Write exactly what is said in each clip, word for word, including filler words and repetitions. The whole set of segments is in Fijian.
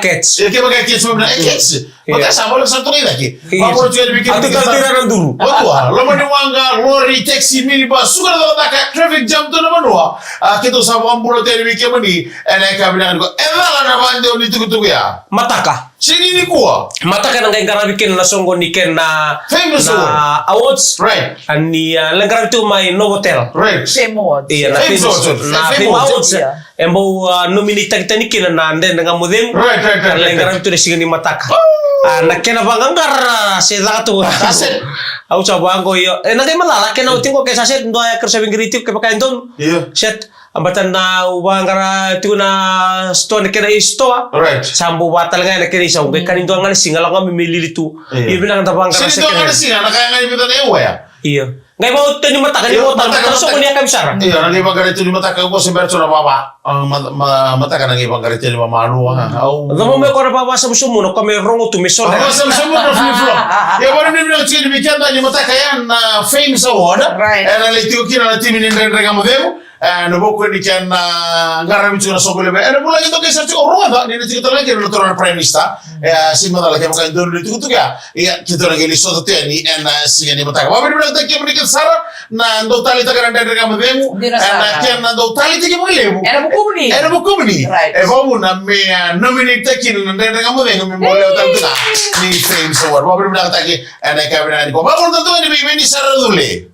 catch. Ia, kevaka e catch, vamina e catch. Ia. Mataka sa voleka sa toka i cake. Ia. Vavura tu yani vei kemuni. Atu tale tu ira na duru. Otua, loma ni waqa, lori, taxi, minibus, suka na cakacaka, traffic jam tu na vanua. A, keitou sa vakabula tu yani vei kemuni ena yakavi vinaka nikua. E cala na vakadeo ni tukutuku ya. Mataka. Sega ni nikua. Mataka ena qai qaravi kina na soqo ni kena Famous na Award. Awards. Right. Ani, a, lai qaravi tu mai Novotel. Right. Fame Awards. Ia, na Fame Famous Awards. Awards. Na Fame Fame Awards. Awards. Ia. E bau, a, nominate-taki tani kina na Dredre Ga Mo Cegu. Right, right, right, right. Lai qaravi tu na siga ni mataka. A, na kena vaqaqara se caka tu. Sa set. Au sa vaqo io. E, na qai macala, kena oti qo ke sa set, dua e kere sa veiqaravi tiko, kevaka e donu. Io. Set. A, baleta na au vaqara tiko na store, na kena e-store. Right. Sa bau va tale ga na kena isau. Qai ka ni dua ga na siga, lako ga me, me lili tu. Io. Io, vinaka da vaqara. Sega ni dua ga na siga, na ka ga ni vica na e waya. Io. Qai vau tani mataka, ni vau tani mataka, soqo ni yakavi sara. Io, na qai vaqara tani mataka, qo se bera tu na vava. A, ma-, ma-, mataka na qai vaqara tani vava, a, au. Cava me ko na vava samusamu, na ko me rogo tu me sona. Vava samusamu na flip flop. Ia, vavinavinaka tiko ni vei keda ni mataka ya na Fame Award. Right. Ena lai tiko kina na timi ni Dredre Ga Mo Cegu. E, na vuku ni kena, a, qaravi tiko na soqo levu. E, na vula e toka sara tiko, rogoca, ni na tiko tale ga kina na turaga na Prime Minister. E, a, sega ni macala kevaka e donu na itukutuku ya. Ia, keitou na qai lai sota tu yani ena siga ni mataka. Vavinavinakataki kemuni kece sara na dau taleitaka na Dredre Ga Mo Cegu. Dina sara. Ena kena dau taleitaki vakalevu. Ena vukumuni. Ena vukumuni. Right. E vakavuna me, a, nominate-taki kina na Dredre Ga Mo Cegu me bau lewa tale tu ga ni Fame Award. Vavinavinakataki ena yakavi vinaka nikua. Vakavuna tale tu ga ni vei, vei ni sara Cule.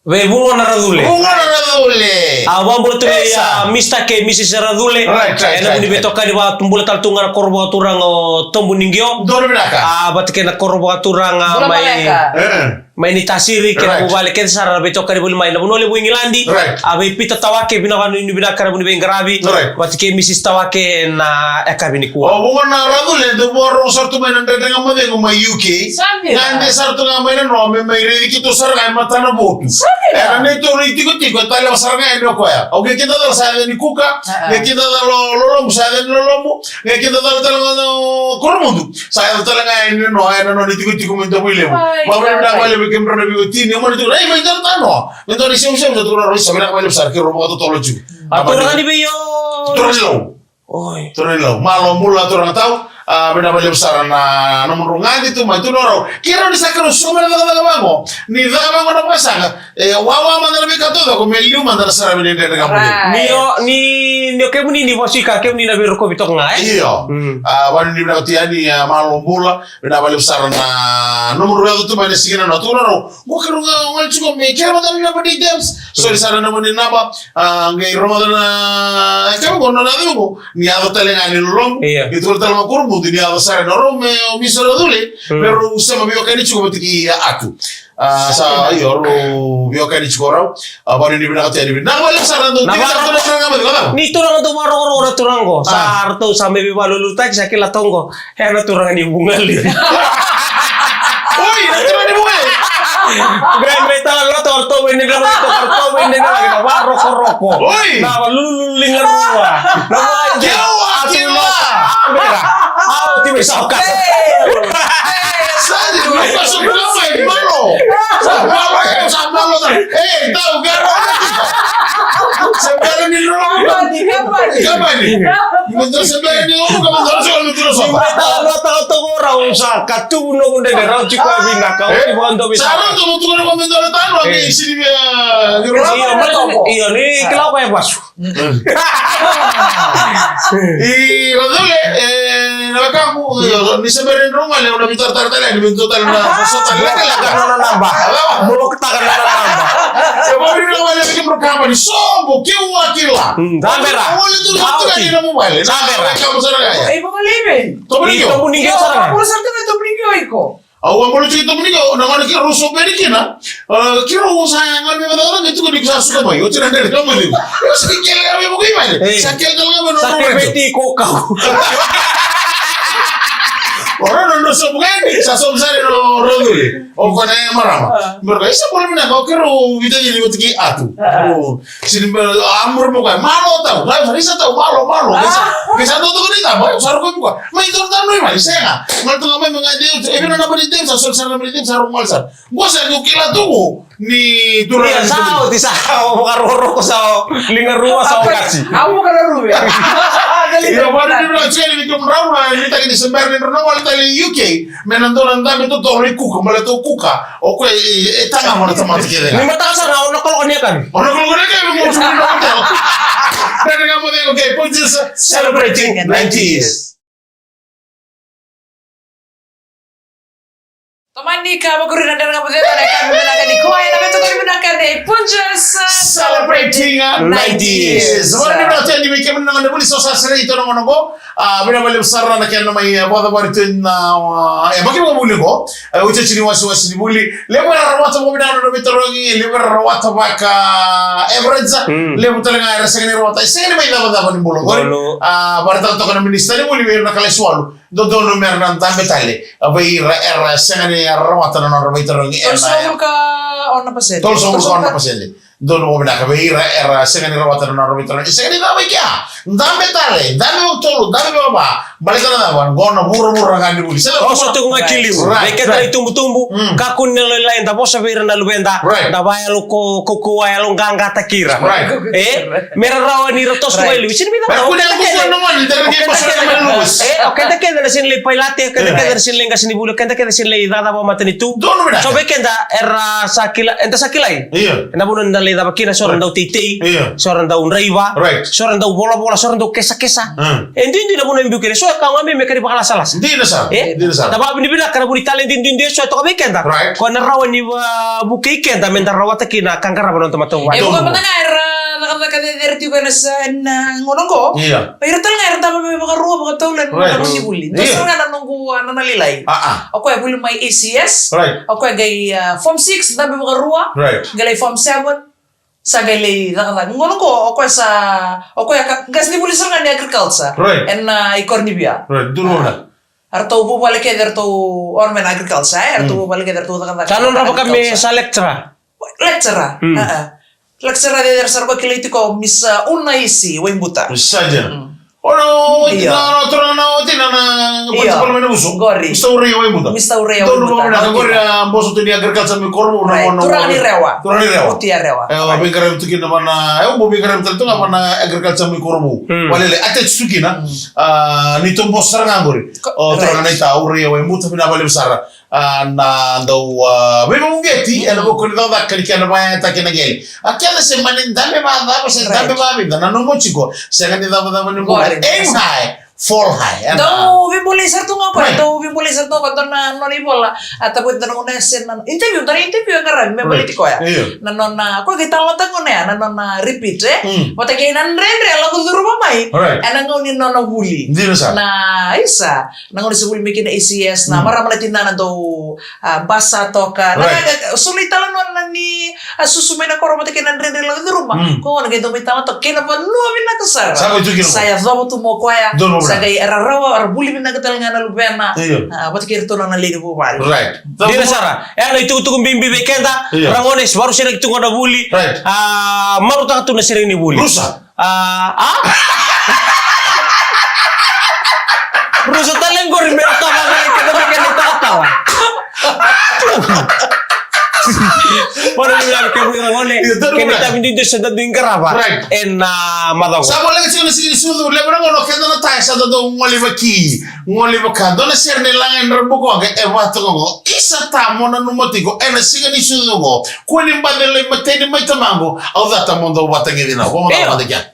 Vei Vugona Racule. Vugona Racule. A, vakabula tu vei, a, Mister K, Missus Racule. Right, right, right, right. Ena vuni veitokani, vakabula tale tu ga na koro vakaturaga o Tobu ni Qio. Donu vinaka. A, vata kei na koro vakaturaga mai, mai Naitasiri, kei na vuvale kece sara na veitokani voli mai na vanua levu Igiladi. Right. A, vei Pita Tawake, vinaka, vakanuinui vinaka ena vuni veiqaravi. Right. Vata kei Missus Tawake ena yakavi nikua. O Vugona Racule, dau vakarogo sara tu mai na Dredre Ga Mo Cegu mai U K. Sa dina. Gade sara tu ga mai na noa, me mai raici keitou sara ga e matanavotu. Sa dina. Ena neitou itikotiko, e taleva sara ga yani o koya. Au qai kidacala sa yaco ni Kuka, qai kidacala o Lolobu sa yaco ni Lolobu, qai kidacala tale ga o Koromudu sa yaco tale ga yani na noa, ena nona itikotiko mai Davuilevu. Ai, vavinavinaka vakalevu vei kemudrau na veiwatini, au mani tukuna, ei, mai dua na tanoa, mai dua na isevusevu, sa tukuna, rau sa vinaka vakalevu sara, keirau vakatotolo tiko. A, turaga ni vei o? Turaga ni Lau. Oi. Turaga ni Lau. Malo bula turaga tau. A, vinaka vakalevu sara na nomudrau gade tu mai, tukuna rau. Keirau ni sa keirau suka mai na cakacaka vaqo. Ni caka vaqo na vakasaqa. E, wawa mada na veika taucoko, me liu mada na saravi ni Dredre Ga Mo Cegu. Right. Ni o, ni, ni o kemuni ni vakasuika, kemuni na veirokovi toka ga, e? Io. Mm. A, vakanuinui vinaka tu yani, a, malo bula. Vinaka vakalevu sara na nomudrau yaco tu mai na siga nikua, tukuna rau. Qo keirau ga gole tiko me kere mada na naba ni dams. Sorry sara na nomuni naba. A, qai rogoca na, e, kevaka qo na nona yaco qo, ni yaco tale ga ni Lolobu. Io. Ni tukuna tale ga o Koromudu, ni yaco sara na rau me o Missus Racule. Mm. Me rau sema veiwekani tiko vata kei Atu. A, sa, io, rau veiwekani tiko rau. A, vakanuinui vinaka tu yani, vinaka vakalevu sara na dau tiko sara tu na turaga mai, ni turaga dau vakarokoroko na turaga qo. Sa ratou sa mai veivakalulutaki, sa kila toka qo. E na turaga ni Vugali. Oi, na turaga ni Vugali. Qai mai tala loto, ratou mai ni lako, ratou mai ni lako, na vakarokoroko. Oi. Na vakalululu liga rua. Na vaka- Kewa, kewa. Au ti mai sa o kasa. Sa ni, sa ni, sa ni, malo. Sa malo, sa malo, sa. Ei, tau, qara. Sa qara ni lo. Kapani, kapani. Kapani. Mo dou sa bera ni o, mo dou sa, mo dou sa. Mo dou sa, mo dou sa. Ka tu no kunde ne, rau tiko a vinaka, o ti vakadovi. Sa rau tu, mo tu no, mo dou sa, mo dou sa. Io, ni kila ko e vasu. I Racule, e, Na wekaqu, io, ni se bera ni drau gole, au na veitaratara tale yani, me dua tale na, so tale na, na, na, na naba. Mo vakataka na, na naba. Se bau ni drau gole, kemudou kaba ni sobo, keu a kila. Mm, sa bera. Au gole tu na, tu na, ni na mobile. Sa bera. Na wekaqu sara ga ya. E, vaka leve. Tobu ni keu. Tobu ni keu sara ga. Au sa tu na tobu ni keu iko. Au a bolo tiko tobu ni keu, na gona kei rau sobu yani kina. A, kei rau sa gone me vata vata me tuku ni sa suka mai. Oti na dere, kau mai liu. Sa kele ga me vuku i vale. Sa kele ga me no. Sa kele veti ko kau. O rau no sobu ga yani, sa sobu sara no rau dule. O kona e marama. Mereka, isa bolo mina, kau kei rau vita ni vata ki atu. Sini bera, a muru mo koya, malo tau, lai sa isa tau, malo, malo, ke sa, ke sa tau toko ni tau, mai sa roko mo koya, mai tau tau noi mai, sega, ngal tau mai, mai ngai deu, e bina na bani deu, sa sol sa na bani deu, sa roko ngal sa, go sa ni kila tu, ni tu ra sa o ti sa, o mo ka roro ko sa o, linga rua sa o kasi. Au mo ka roro ya. Io, bani ni bina seli ni kum rau na, ni taki ni sembera ni rau na wali tali U K, me na dona na dami to to ni kuka, mala to kuka, O koya e, e taga mo na tamata kece ga. Ni mataka sara ga ono kaloko ni yakavi. Ono kaloko ni yakavi mo tiko na hotel. Dredre Ga Mo Cegu, okay, Punjas celebrating ninety years. Tomani ka vakarui na Dredre Ga Mo Cegu, na yakavi vinaka ni koya, na veitokoni vinaka ni Punjas celebrating ninety years. Vaka ni vinaka tu yani vei kemuni na gone vuli, so sa serei tu na gauna qo. A, vinaka vakalevu sara na kena mai, e, vakacavari tu na, a, e, yabaki vakavuli qo. E, oti, oti ni wasewase ni vuli. Levu era rawata vakavinaka na nodra veitarogi, levu era rawata vaka average. Mm. Levu tale ga era sega ni rawata, e sega ni mai cavacava ni bula qori. Bula. A, vakaraitaka toka na minisita ni vuli vei ira na kalasi walu. Dodonu mera na dabe tale. A, vei ira era sega ni rawata na nodra veitarogi. Tolusagavulu ka ono na pasede. Tolusagavulu ka ono na pasede. Donu vakavinaka vei ira era sega ni rawata na nodra veitarogi. Sega ni cava i kea. Dabe tale, dabe vakatolu, dabe vakava. Baleta na cava, qo na vuravura ga ni vuli. Sega ni toso tiko ga ki liu. Right, right. Vei keda na itubutubu, mm, kakua ni lailai, da vosa vei ira na luveda. Right. Da vakayalo ko, ko, ko vakayaloqaqataki ira. Right. E? Mera rawa ni ra toso tiko ga i liu. Sega ni vei cava. Right. O keda kece, o keda kece, e, o keda kece na sega ni lai pailate, o keda kece na sega ni lai qasenivuli, o keda kece sega ni lai cakacaka vakamatanitu. Donu vinaka. So vei keda era sa kila, eda sa kilai. Io. Na vanua eda lai cava kina, so ra dau teitei, io, so ra dau draiva, right, so ra dau volavola, so ra dau kesakesa. Mm. E duidui na vanua e biu kina, so e kau ga mai me ka ni vakalasalasa. Dina sara. E? Dina sara. Da vakavinavinaka na vu ni taledi duidui eso e toka vei keda. Right. Ko na rawa ni va-, vukei keda me da rawata kina ka qarava na noda matavuvale. E vuqa mada ga era cakacaka cecere tiko ena sa-, ena gauna qo. Io. O ira tale ga era dabe me vakarua, vakatolu ena, right, gauna ni vuli. Dua, io, sara ga na noqu, a, nona lailai. A, a. O koya e vuli mai A C S. Right. O koya qai, a, form six, dabe vakarua. Right. Qai lai form seven. Sa qai lai cakacaka. Gauna qo, o koya sa, o koya ka, qasenivuli sara ga ni agriculture. Right. Ena, a, i Koronivia. Right. Donu na. A, eratou vuvale kece, eratou, o na mai na agriculture, e? Eratou, mm, vuvale kece, eratou cakacaka. Sa nodra vaka me agriculture. Sa lecturer. Lecturer. Mm. A, a. Lecturer cecere sara ko kilai tiko Miss, a, Una Isi Waibuta. Miss Saja. Mm. O na, io, na, na, turaga na, o tina na, io, principal mai na vuso. Qori. Mister Ureia Waibuta. Mister Ureia Waibuta. Donu vakavinaka qori, a, boso tu ni agriculture mai Korovou, na, right, na, turaga ni Rewa. Turaga ni Rewa. Oti ya Rewa. E, right, veiqaravi tu kina vana, e, au bau veiqaravi tale tu ga vana agriculture mai Korovou. Mm. Walele, attach tu kina. Mm. A, ni tou boso sara ga qori. Ko-, o, right, turaga na ita, Ureia Waibuta, vinaka vakalevu sara. A, na dau, a, veivakauqeti, mm, ena vuku ni cakacaka ni kena vakayagataki na qele. A, keda se mani dabe vakacava, se, right, dabe vakavica, na nomu tiko, sega ni cavacava ni bula. Qori. Aim high, fall high. Ena dau veibolei sara tu ga o koya, right, dau veibolei sara tu ga o koya, dua na nona ivola. A, tavuti dua na gauna se na interview, dua na interview e qaravi me, right, baleti koya. Io. Na nona, koya qai talanoataka gauna ya, na nona repeat, e? Mm. Vata kei na dredre a lako curuma mai. Right. Ena gauna ni nona vuli. Dina sara. Na isa. Na gauna se vuli mai kina A C S, na, mm, marama na tinana dau, a, basa toka. Na, right, ka, ka, so na italanoa ni, a, susu mai na koro vata kei na dredre lako curuma. Mm. Ko gauna qai dau mai tala toka kei na vanua vinaka sara. Sa qai tu kina. Sa yacova tu mai o koya. Donu vinaka. Sa qai rarawa, era vuli vinaka tale ga na luvena. Io. A, vata kei iratou na nona lewe ni vuvale. Right. Dina sara. E na itukutuku bibi vei keda. Io. Ra gone, se vakarusai na itukutuku na vuli. Right. A, marautaka tu na sereki ni vuli. Rusa. A, a? Rusa tale qori me ra tava vei keda me kena talatala. Io, donu. Kena itavi duidui sa da dui qarava. Right. Ena, a, macawa qo. Sa voleka tiko na siga ni sucu, levu na gauna o keda na taya sa da dau gole vaki. Gole vaka. Dua na sere ni laga e dra bukoga e vatokogo. Isa ta mo nanuma tiko ena siga ni sucu qo. Kua ni baci lai mateni mai tamaqu. Au cata mo dau vata qeci na. Io. Vata qeci.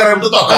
veiqaravi totoka.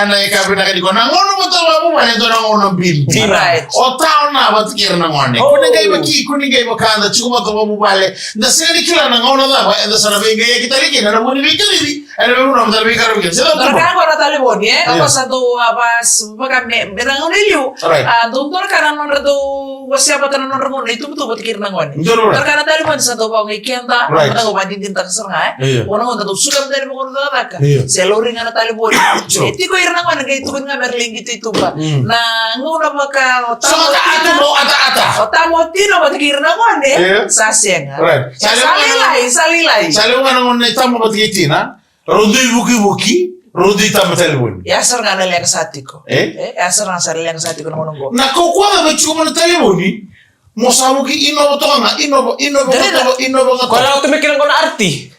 Ena ika vinaka ni ko na gauna vata vakavuvale e dua na gauna bibi. Right. O taona vata kei ira na gone. Oh. Ko ni qai vaki, ko ni qai vakada, tiko vata vakavuvale. Da sega ni kila na gauna cava eda sa na veiqaiyaki tale kina na vuni veikacivi. Ena veivanua meda na veiqaravi kina. Se cava tu. Dua na ka qo na talevoni, e? Io. Au sa dau, a, va, s-, vaka me, me na gauna e liu. Right. A, dau dua na ka na nodra dau wasea vata na nodra gauna na itubutubu vata kei ira na gone. Dua na ka na talevoni sa dau vakaogai keda. Right. Meda qo vakadinadinataka sara ga, e? Io. Vo na gauna dau suka meda na vakarucakacaka. Io. Se lauri ga na talevoni. Sure. E tiko ira na gone qai tukuni ga me ra lai qito i tuba. Mm. Na gauna vaka o tama o tina. Ata, ata. O tama o tina vata kei ira na gone. Io. Sa sega. Right. Sa lailai, sa lailai. Sa levu ga na gone tama vata kei tina. Rau dui vukivuki, rau dui tama talevoni. Ya sara ga na leqa sa tiko. E? E, ya sara ga sa leqa sa tiko na gauna qo. Na kaukaua cava e tiko mai na talevoni, mo sa vuki inova toka ga, inova, inova, inova, inova ga toka. Ko la tu me kina qo na arti.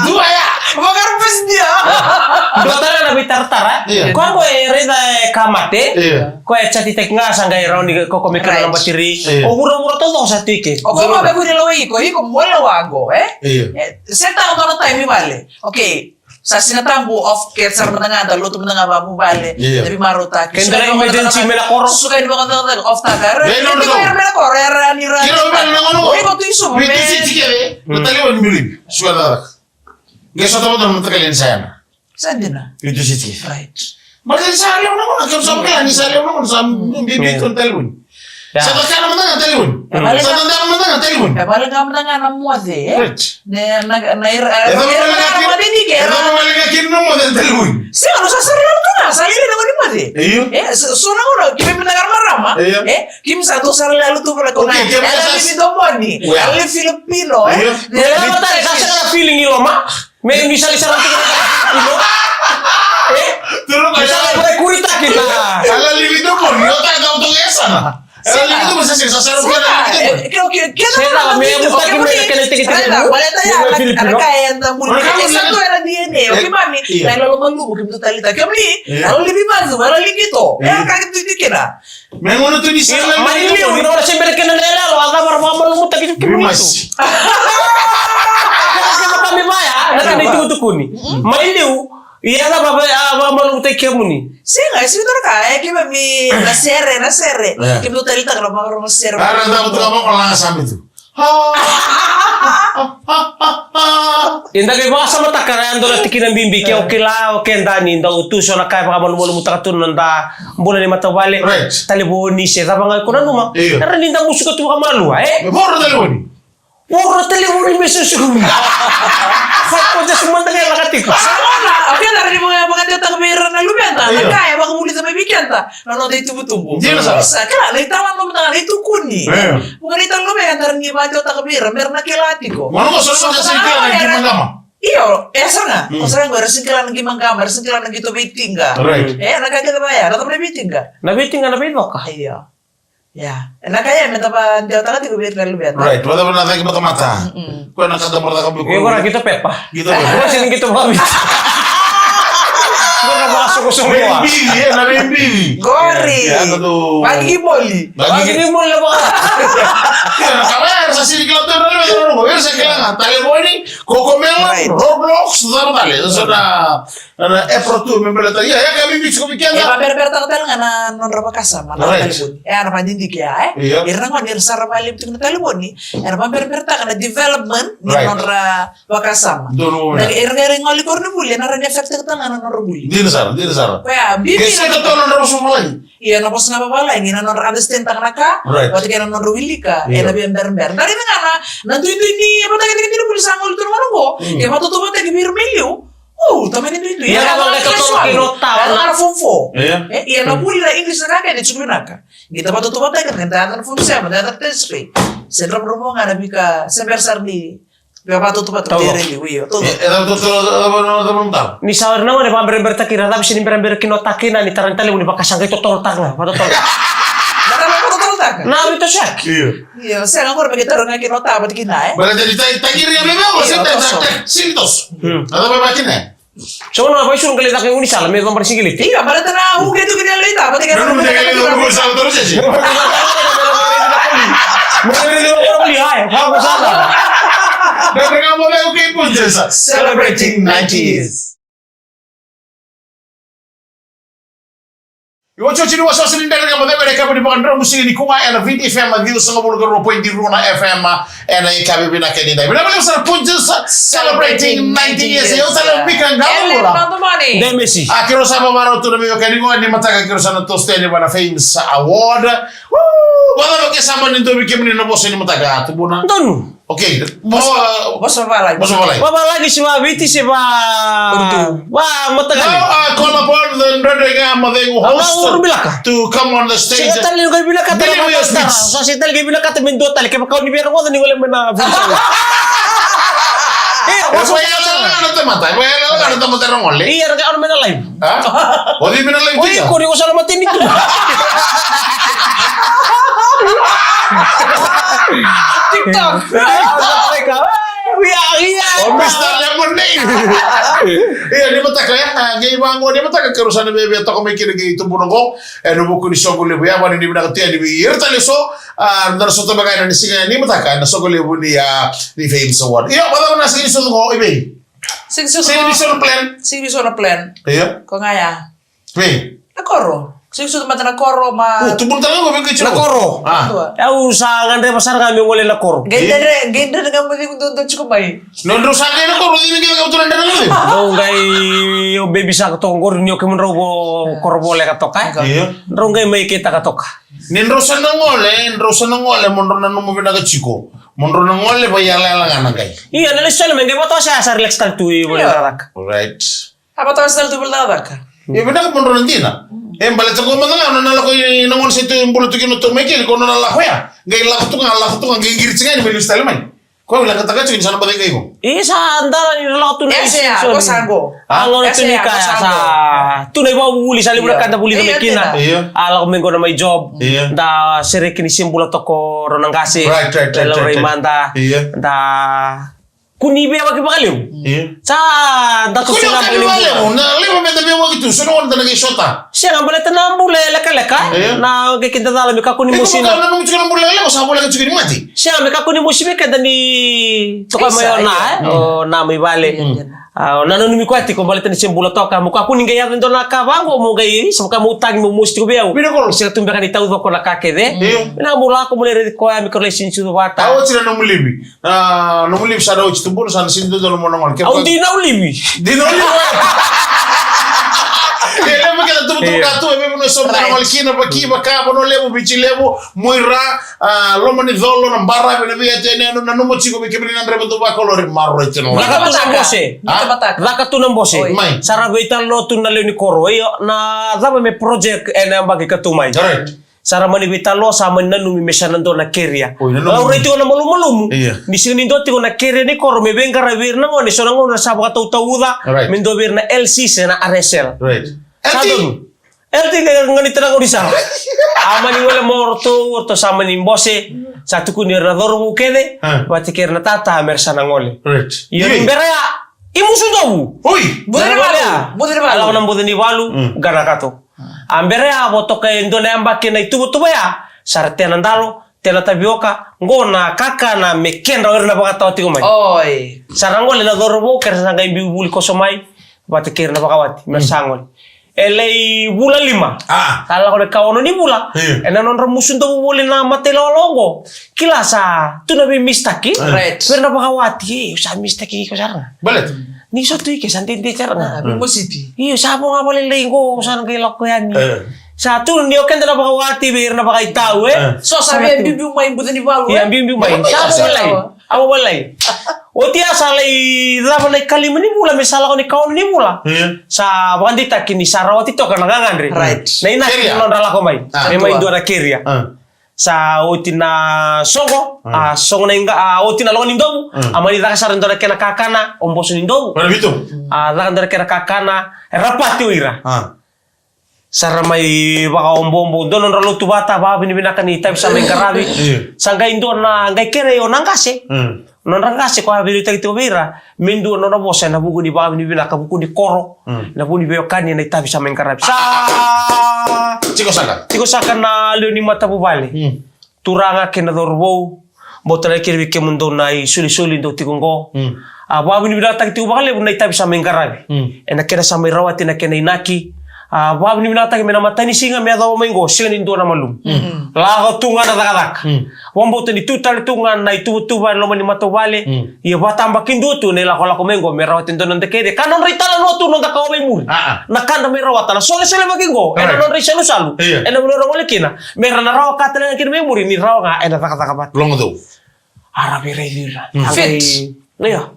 Dua ya. Vakarupasi dia. Dua tale na veitaratara. Io. Ko qo e raica e ka mate. Io. Ko e chatitaki ga sa qai rauni ko ko me kena na batiri. Io. O vuravura taucoko sa tu i ke. O ko me kuri lawa iko, iko mo lawa qo, e? Io. E, se tau dua na taimi vale. Okay. Sa Siga Tabu off, ke sara mada ga da lotu mada ga vakavuvale. Io. Da veimarautaki. Ke dua na emergency me na koro. Suka ni vakacakacaka off taka. Io, no, no. Iko me na koro, era ni ra. Kira vale na gauna. Iko tu i Suva. Vitu siti keve. Na talevoni bilibi. Suka na cakacaka. Qai sota vata na mataqali ni sa yana. Sa dina. Vitu siti. Right. Mataqali sa levu na gauna, ke sa mataqali ni sa levu na gauna, sa bibi tu na talevoni. Sa kakana mada ga talevoni. Sa dadaka mada ga talevoni. E vale ga mada ga na moce, e? Right. Ne, na, na ira, e cava na moce ni ke, e cava na moce ni ke, Kina na moce e talevoni. Sega, no sa sara lalo tu ga, sa lili na gone ni moce. Io. E, so, so na gauna, keimami na qara marama. Io. E, keimami sa tu sara lalo tu vaka ko. Okay, na, keimami sa lili domoni. Io. Lili Filipino, e. Io. Ni lava tale, sa sega na feeling i loma. Me ni sali sara tu. E? Turu ka. Ni sali sa kuritaki na. Ala lili domoni, o ta ka o tu e sana. Sega. Sega, me mutaki me na kena teketeke. Sega, baleta ya na ka e yadra buli. Sega, era D N A. O keimami na ilalo malumu, keimami tu talitaka. Keimami na ilalo livi mazu, ilalo ligito. E ka keimami tu kina. Me gona tu ni sega. Mai liu, na ora se bera kena na ilalo, a cava ra vakamalumutaki keimami tu. Kena kena ka me vaya, na kena itukutukuni. Mai liu, Ia na vava a vakamalumutaki kemuni. Sega, e sega ni dua na ka, e keimami na sere, na sere. Keimami talitaka na vakarorogo sere. Ara da mutu ka vaka la sa mitu. E da qai vakasamataka na yadua na tikina bibi ke o kila o keda ni dau tu so na ka e vakamalumalumutaka tu na noda bula ni matavuvale. Talevoni se cava ga iko nanuma. Era ni da musuka tu vakamalua, e? Voro talevoni. Voro talevoni me susu. Sa ko just mada ga laka tiko. Sa gona, o keda ra ni vaka, vakadewataka vei ira na luveda, na ka e vakavulica mai vei keda na noda itubutubu. Dina sara. Sa kila, na italanoma, na itukuni. Vaka na italanoa era ni vakadewataka vei ira, me ra na kila tiko. Io, e sara ga. O sara ga era sega ni kila na qimaqama, era sega ni kila na qito veitiqa. E, na ka kece vaya, na cava na veitiqa? Na veitiqa na veicoka. Io. Ia, e na ka ia me da vakadewataka tiko vei ira na luveda. Right, vakacava na caki matamata. Ko na ka da mora caka biko. Io, ko na qito pepa. Qito pepa. Ko sega ni qito vakaviti. Ko na vakasoqosoqo. Veibivi, e na veibivi. Qori. Ia, na tu. Vakikimoli. Vakikimoli na vaka. Ia, na ka ia era sa sega ni kila tu na luveda na rogo. Era sa kila ga talevoni, Cocomelon, Roblox, cava tale. So na Na April tu me baleta ia, ia ka bibi tiko vei keda. E vabereberetaka tale ga na nodra vakasama na talevoni. E a na vadidike ia, e? Ira na gone era sara valevu tiko na talevoni. Era vabereberetaka na development ni nodra vakasama. Ira era gole koronivuli, e na rawa ni affect taka tale ga na nodra vuli. Dina sara, dina sara. Koya bibi na nodra vosa valagi. Ia na vosa ga vavalagi, na nodra understand taka na ka. Vata kei na nodra wilika, e na via berebere. Dari ga na, na duidui ni, vata kei na vuli sa gole tu na gone qo. E vatototaki vei ira mai liu. O, tamani duidui. Ia na vaka totolo kei no tau. Ia na form four. Ia na vuli na English na ka kece e tiko vinaka. Qai ta vatototaki na ka, qai ta yaco na form seven, qai ta yaco na test paper. Se dravudravua ga na vika, se bera sara ni via vatototaki ira e liu, io. Ni sa ori na gone vakabereberetaki ira, cava se ni berabera kina o taki na ni tara ni talevoni vaka sa qai totolotaka ga, vatotolo. Na ka me vatotolotaka? Na vitosoyaki. Io. Io, sega qori me qai taroga kina o ta vata kina, e? Baleta ni ta, ta kiri me me o, se ta, ta, ta, sini toso. Na cava e vaka kina, e? So na vaisu qai lai caka e unisala, me cobra sigileti. Io, baleta na uke tu kina lai ta, vata kina. Na uke tu kina lai ta, vata kina. Me riri o koli, ai, vaka sala. Na draka mo me uke i Punjas. Celebrating ninety years. Iotioti ni wasewase ni Dredre Ga Mo Ceva ena yakavi ni vakadromu siga nikua ena Viti F M ciwasagavulu ka rua poidi rua na F M ena yakavi vinaka ni dai. Vinaka vakalevu sara Punjas celebrating ninety years. Io tale Mika Gavula. Demesi. A keirau sa vavarau tu na veiwekani qo ni mataka keirau sa na toso yani vua na Famous Award. Woo! Vakacava ke sa mani dua vei kemuni na vosa ni mataka, tubuna? Donu. Okay. Vosa, vosa vavalagi. Vosa vavalagi. Vavalagi se vaviti se va. Urutu. Va mataqali. Now I call upon the Dredre Ga Mo Ceva host to come on the stage. Sega tale ni qai vinakata na mataqali. Sa sega tale ni qai vinakata me dua tale. Kevaka o ni via rogoca ni gole mai na vuli sa. E, vosa vavalagi na tamata. E, vosa vavalagi na tamata era gole. Ia, era qai on mai na live. Ha? O cei me na live? Oi, TikTok? Ko ni ko sala mateni tu. TikTok. Ia, ia. O Mister Lemonade. Ia, ni mataka, ia, a, qai vaqo, ni mataka, keirau sa na via, via toka mai kina qai tubuna qo, e, na vuku ni soqo levu, ia, vani ni vinaka tu, ia, ni vei ira tale so, a, na sota mai qai na ni siga, ni mataka, na soqo levu ni, a, ni Famous Award. Ia, vacava na siga ni soqo, i vei? Sega ni so na plan. Sega ni so na plan. Io. Ko ga ya. Vei? Na koro. Sega ni so mata na koro ma. O, tubu tale ga vei keitou. Na koro. A. Au sa gadreva sara ga meu gole na koro. Qai dredre, qai dredre ga mo cegu dodonu tiko mai. Nodrau sa qai na koro, cei qai na koro, dredre ga mo cegu. Drau qai, o baby shark toka qori ni o kemudrau vo koro voleka toka, e? Io. Drau qai mai keitaka toka. Ni drau sa na gole, drau sa na gole, mo drau nanuma vinaka tiko. Mo drau na gole, vaiyalayala ga na qai. Io, na lesu tale mai, qai vatosa ya sa relax tale tu i vale cakacaka. Right. A vata wasa tale tu vale cakacaka. E vinaka mo drau na dina. E baleta ko mada ga nona lako i na gone se tu e bula tu kina o tou mai keli ko nona lako ya. Qai lako tu ga, lako tu ga, qai qiri tiko ga ni mai lesu tale mai. Ko vinakataka tiko ni sa na baci qai ko. E sa dala ni lako tu na ese ya, ko sa qo. A lako tu ni kaya sa. Tu na ivakavuvuli sa levu na ka da vuli mai kina. A lako mai qo na mai job. Da sereki ni se bula toko rau na qase. Right, right, right. Lau rai mada. Da Kua ni via vakivakalevu. Io. Sa da tu sega vakalevu. Na levu me da via vaki tu, so na gone da na qai sota. Sega baleta na bula e lekaleka. Io. Na qai keda cala me kakua ni mosi na. Na nomu tiko na bula e levu, sa voleka tiko ni mate. Sega me kakua ni mosi me keda ni toka mai o na, e? O na mai vale. Io, io. A, o na nanumi koya tiko baleta ni se bula toka. Mo kakua ni qai yaco e dua na ka vaqo, mo qai, sa vaka mo tagi, mo mosi tiko vei au. Sega tu beka ni taucoko na ka kece. Io. Na mo lako mo lai raici koya, me ka lai sini sucu vata. A, oti na nomu livi. A, nomu livi sa na oti tu bolo, sa na sini dodonu mo na gole. Au dina au livi. Dina au livi. E levu keda tubutubu ka tu, e levu na sobu na gole kina, vaki, vaka, Vanua Levu, Viti Levu, Muaira, a, Lomanicolo, na baravi, na vei atu, e nanuma tiko vei kemuni na draiva dau vakolori, maroroi tiko na. Caka tu na bose. A? Caka tu na bose. Mai. Sa ra veitalanoa tu na lewe ni koro. Io, na cava me project ena yabaki ka tu mai. Right. Sa ra mani veitalanoa, sa mani nanumi me sa na dua na keria. Oi, nanumi. Laurai tiko na malumalumu. Io. Ni sega ni dua tiko na keria ni koro me veiqaravi vei ira na gone, so na gauna sa vakatautauca, right, me dua vei ira na L C se na R S L. Right. Sa donu. L T ga, ga ni tara gauna sara. A mani gole mo ratou, ratou sa mani bose, sa tukuni ira na cauravou kece, a, vata kei ira na tata me ra sa na gole. Right. Io, ni bera ya, i Musudovu. Oi. Buca ni valu. Buca ni valu. A lako na Buca ni valu, mm, ga na kato. A bera ya vo toka e dua na yabaki na ituvatuva ya, sa ra tea na dalo, tea na tavioka, qo na kakana me kedra o ira na vakatawa tiko mai. Oi. Sa ra gole na cauravou, kera sa qai biu vuli koso mai, vata kei ira na vakawati, me ra sa gole. E lai vula lima. A. Sa lako na ikaono ni vula. Io. Ena nodra Musudovu voli na matailawalawa oqo. Kila sa tu na veimisitaki. Right. Vei ira na vakawati, e, au sa misitaki iko sara ga. Baleta? Ni sa tu ike sa dede sara ga. A, veimositi. Io, sa vo ga vakalailai qo, sa na qai lako yani. E. Sa tu ni o keda na vakawati vei ira na vakaitau, e. E. So sa via biubiu mai Buca ni valu, e? Io, biubiu mai. Sa vo vakalailai. A, vakalailai. Oti ya sa lai cava na ikalima ni vula, me sa lako na ikaono ni vula. Io. Sa vakadeitaki ni sa rawati toka na gagadre. Right. Na inaki ni nodra lako mai. A, me mai dua na keria. A. Sa oti na soqo, a, soqo na iqa, a, oti na loga ni dovu, a mani caka sara e dua na kena kakana, o boso ni dovu. A, caka dua na kena kakana, e ra pati o ira. A. Sa ra mai vakaoboobo, dua nodra lotu vata, vakavinavinaka ni itavi sa mai qaravi. Io. Sa qai dua na, qai kerei o na qase. Mm. Nodra qase ko a veiliutaki tiko vei ira, me dua nona vosa ena vuku ni vakavinavinaka, vuku ni koro, mm, na vuku ni veiwekani ena itavi sa mai qaravi. Sa tiko saka. Tiko saka na lewe ni matavuvale. Mm. Turaga kei na cauravou, bau talai kina vei kemudou na isolisoli dou tiko qo. Mm. A, vakavinavinakataki tiko vakalevu na itavi sa mai qaravi. Mm. Ena kena sa mai rawati na kena inaki. A, vakavinavinakataki mai na matanisiga me yacova mai qo, sega ni dua na malumu. Mm. Lako tu ga na cakacaka. Mm. Vakabauta ni tu tale tu ga na ituvatuva e loma ni matavuvale. Mm. Ia vakatabakidua tu na ilakolako mai qo me rawati dua na noda keria. Ka nodra italanoa tu noda kawa mai muri. A, a. Na ka da mai rawata, na solesolevaki qo, ena nodra isalusalu. Io. Ena vanua ra gole kina. Me ra na rawa ka tale ga kina mai muri, ni rawa ga ena cakacaka vata. Logo cau. A ra veiraici ira. Mm. A qai, io.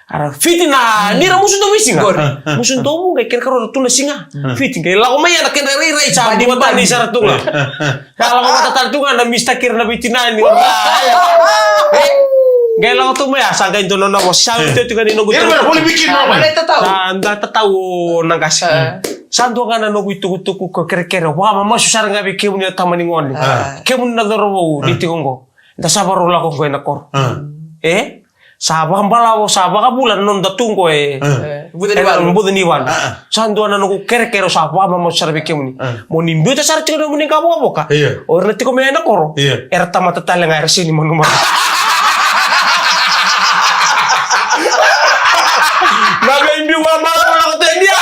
A ra fiti na, ni ra Musudovu i siga. Qori. Musudovu qai kena karua ra tu na siga. Mm. Fiti qai lako mai ena kena rairai sa dua tani sara tu ga. Ka lako vata tale tu ga na mista kei ira na veitinani. Qai lako tu mai a sa qai dua nona vosa. Sa vei tu ga ni noqu. Ira me ra voli bikini mai. Sa da tatau o na qase. Sa dua ga na noqu itukutuku ko kerekere. Vakamamasu sara ga vei kemuni na tama ni gone. Kemuni na cauravou ni tiko qo. Da sa varau lako qo ena koro. E? Sa vakabalavu, sa vakavula na noda tu qo e. Buca ni valu. Buca ni valu. Sa dua na noqu kerekere, sa vakamamasu sara vei kemuni. Mo ni biuta sara tiko na nomuni qavokavoka. Io. O ira na tiko mai ena koro. Io. Era tamata tale ga, era sega ni manumanu. Na veibiu vakamalavu lako tu e dia.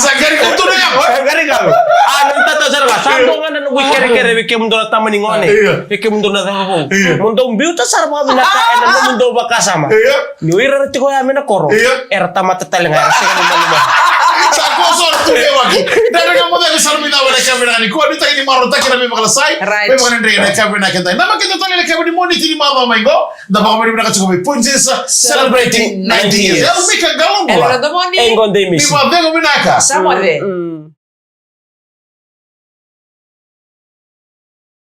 Sa qari kauta na yago. E, qari kauta. A, na tatau sara ga. Sa dua ga na noqu kerekere vei kemudou na tama ni gone. Io. Vei kemudou na cauravou. Io. Mo dou biuta sara vakavinaka ena nomudou vakasama. Io. Ni o ira era tiko ya mai na koro. Io. Era tamata tale ga, era sega ni manumanu. Sa ko soro tu me waki. Dada ka moda ke sara mi da wala ka vina ni ko ni ta ni maro ta kira me bakala sai. Right. Me bakala ndre na ka vina ke dai. Na ma ke ta tali na ka vina mo ni tini ma ma mai go. Da ba vina ka tiko me punjisa celebrating ninety years. Ya mi ka galo Ela bola. na domoni. Engo de Ni misi. ma vego vinaka. Sa moce.